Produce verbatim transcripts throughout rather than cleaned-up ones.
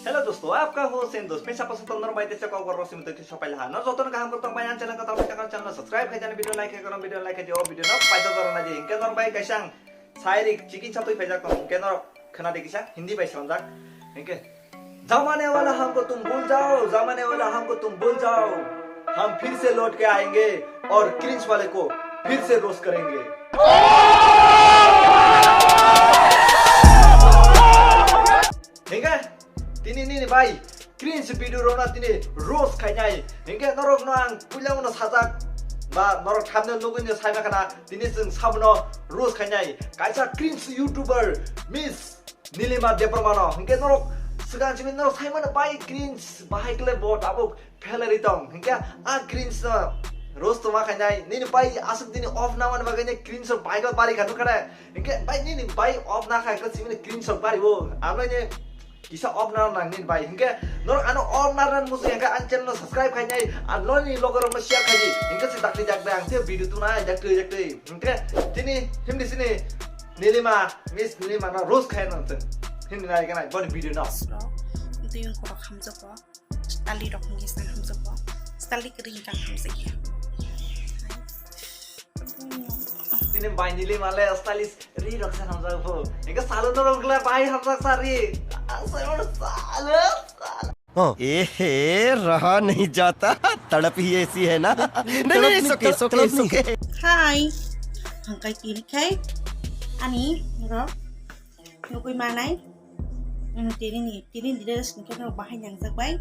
Hello dosto, aapka host and dost, main sapa sato norok bai tesa kok gorok simi tei sopai laha. Nor jotono kaham kok tong bai ang channel ka tong ka channel subscribe khai jani video like khai kono video like khai o video no pai jok gorok na di. Hingke nor bai kaisang sairik chicken satui paijak tong. Hingke nor khana di kisa Hindi bai swnamjak. Hingke जमाने वाला हमको तुम भूल जाओ, जमाने वाला हमको तुम भूल जाओ, हम फिर से लौट के आएंगे और क्रिंज वाले को फिर से रोस्ट करेंगे। Hingke tini nini bai cringe video rokno tini roast khainai. Hingke norokno ang puila uno sajak ba norok thumbnail nugwi no saima khana tini chwng sabono roast khainai. Kaisa cringe YouTuber Miss Nilima Debbarma no. Hingke norok swkang simi norok saimano bai cringe bahai kle bo tabuk phelari tong. Hingke a cringe no roast ma khainai. Nini bai aswk dini off na mani bagwi ni cringe rok bai kle bari kha nukha de. Hingke bai nini bai off na khai khe simi cringe rok bari o. Amai ni kisa off na nang nini bai. Hingke norok ano off na ran musu hingke ang channel no subscribe khainai. Ang noni logo rok no share khaidi. Hingke se dakti dakti ang se video tuna dakti dakti. Hingke tini himdi sini Nilima, Miss Nilima no roast khai nang teng. Himdi nai kanai boni video no. Rok, twi wng korok hamjak o. Stali rok hingke sa hamjak o. Stali kering kang hamjak ya. Tini bai Nilima le stali ri rok sa hamjak bo. Hingke salo norok le bai hamjak sa ri. Asai mo salo, salo. हाँ। ए हे, रहा नहीं जाता, तड़प ही ऐसी है ना। नहीं, नहीं, नहीं, it's okay, it's okay, it's okay। Hi। Hangkai tini khai ani rok nugui manai. Tini ni, tini ni dress ni khe bahai nangjak bai.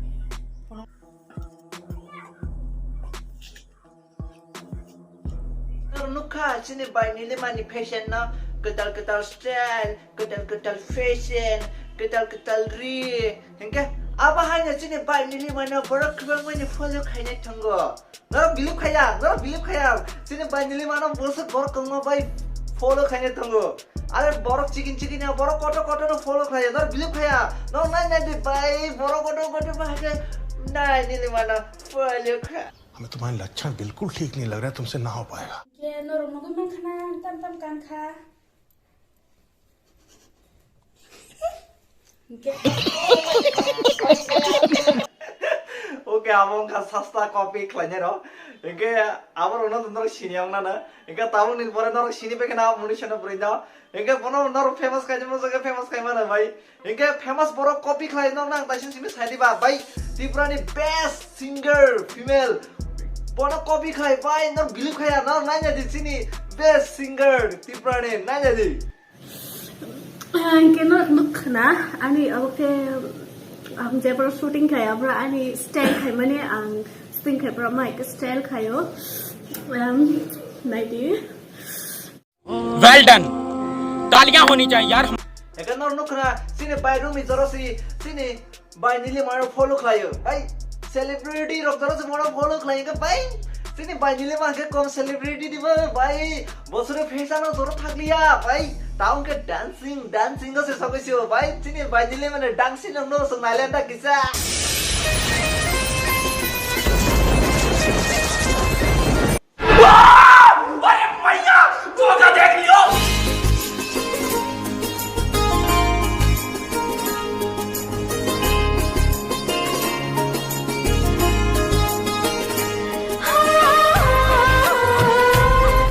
Nukha chini bai Nilimani fashion no, kwtal kwtal style, kwtal kwtal fashion, kwtal kwtal ri. Hingke abo haino chini bai Nilimano borok kwbangmani follow khainai tongo. Norok believe khaiya, norok believe khaiya. Chini bai Nilimano bosok borok kwbangma bai follow khainai tongo. Are borok chikin chikin ya, borok kotor kotor no follow khaiya, norok believe khaiya. Norok nai nai di bai, borok kotor kotor bai khe nai Nilimano follow kha. हमें तुम्हारे लक्षण बिल्कुल ठीक नहीं लग रहा, तुमसे ना हो पाएगा। Ke norok nugui mankha na tam tam kankha. Ke. Okay, amo wngkha sasta copy khlainai rok. Hingke abo rokno norok sini wngnano. Hingke tabuk ni pore norok sini pai kheno abo muni sono bwrwi no. Hingke bono norok famous khainai, mo jaga famous khaimano bai. Hingke famous borok copy khlai no nang taising simi sai diba bai Tripura ni best singer female. Bono copy khlai bai no believe khaya no nanya di chini best singer Tripura ni nanya di. Hingke no nuk khna ani oke ang jebra shooting khai abra ani style khai mane ang shooting khai bra mai style khayo. Um, nai di. Well done। तालियां होनी चाहिए यार। Eka nor nukra, sini bai Rumi jorosi, sini bai Nilimano follow khlaio. Bai celebrity rok jorosi mono follow khlai, eka bai sini bai Nilima ke kom celebrity diba, bai bosore fashion o joro thakliya, bai taun ke dancing, dancing o se sokoi sio, bai sini bai Nilimano dancing rok no song nailen da kisa.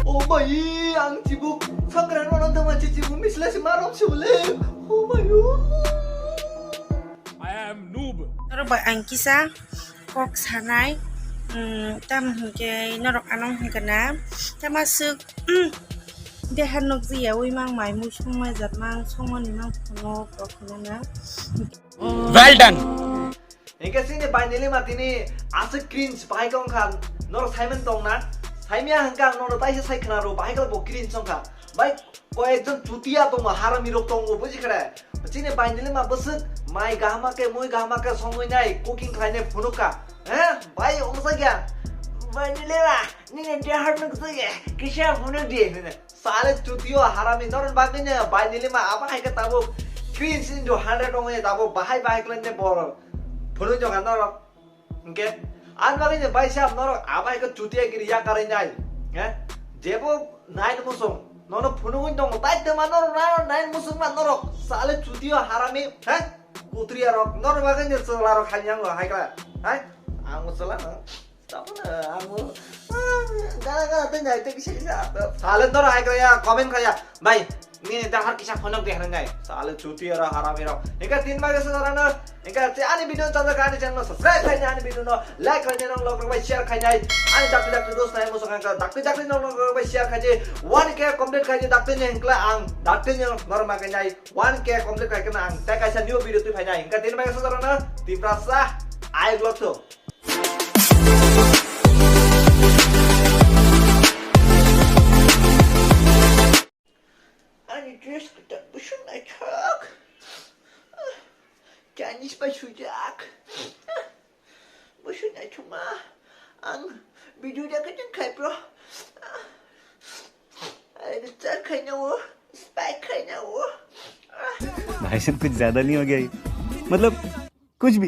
O bai, ang chibuk sakran manam tama chichibuk misla si marom si ule. O bai, o. I am noob. Oro bai ang kisa kok sanai, um, tamo hinkhe norok ano hwnkha na, tamo aswk, um, deha nukjaya ui mang mai mui songmai jat mang songmani mang phunuk rok hinana. Well done. Hinkhe chini bai Nilima tini aswk cringe bahai khe wngkha, norok saiman tongna, saimya hwnkha ang nono taisa sai khna rw bahai khe bo cringe wngkha. Bai Koyekjon chutiya tongo, harami rok tongo, buji khe? Chini bai Nilima bwswk mai gahama khe, mui gahama khe songwi nai, cooking khlai nai phunuk kha. He? Bai, omo sakya? Bai Nilima, nini dehar nuk sakya, kisa phunuk di, hwnwi. Sale chutiyo harami, norok bagwi no bai Nilima, abo hai khe tabuk cringe into hundred ongwi tabuk bahai bahai khlai nai borok. Phunuk jokha norok. Hingke, ani bagwi ni bai sap norok abo hai khe chutiya giri yakarwi nai, he? Jebo nine musung, nono phunugwi tongo, tai twma norok na nine musung ma norok, sale chutiyo harami, he? Kutri arok, nor bagwi ni chwla rok hai yang hai kala. Hai? Ang chwla no. Tapno ang gana gana tei nai tei kisa kisa. Sale nor hai kala ya, comment kala ya. Bai, nini dahar kisa phonok de hangai. Sale chuti aro haram ero. Ika tin bagwi sa rana. Ika te ani video chanda ka ani channel subscribe khai ani video no like khai nong log bai share khai nai. Ani dakti dakti dos nai mo sokang ka dakti dakti nong log bai share khai je. One K complete khai je dakti ni hengkla ang dakti ni nor ma khai nai. One K complete khai kana ang tei kaisa new video twi phainai. Hingka tini bagwi sa jorano Tiprasa ai vlog to. Ani dress kita busuk na chak. Chinese pa sujak. Busuk na chuma. Ang video dia kacang kai bro. Ai star khai na wo. Spy khai na wo. भाई साहब कुछ ज्यादा नहीं हो गया ये? मतलब कुछ भी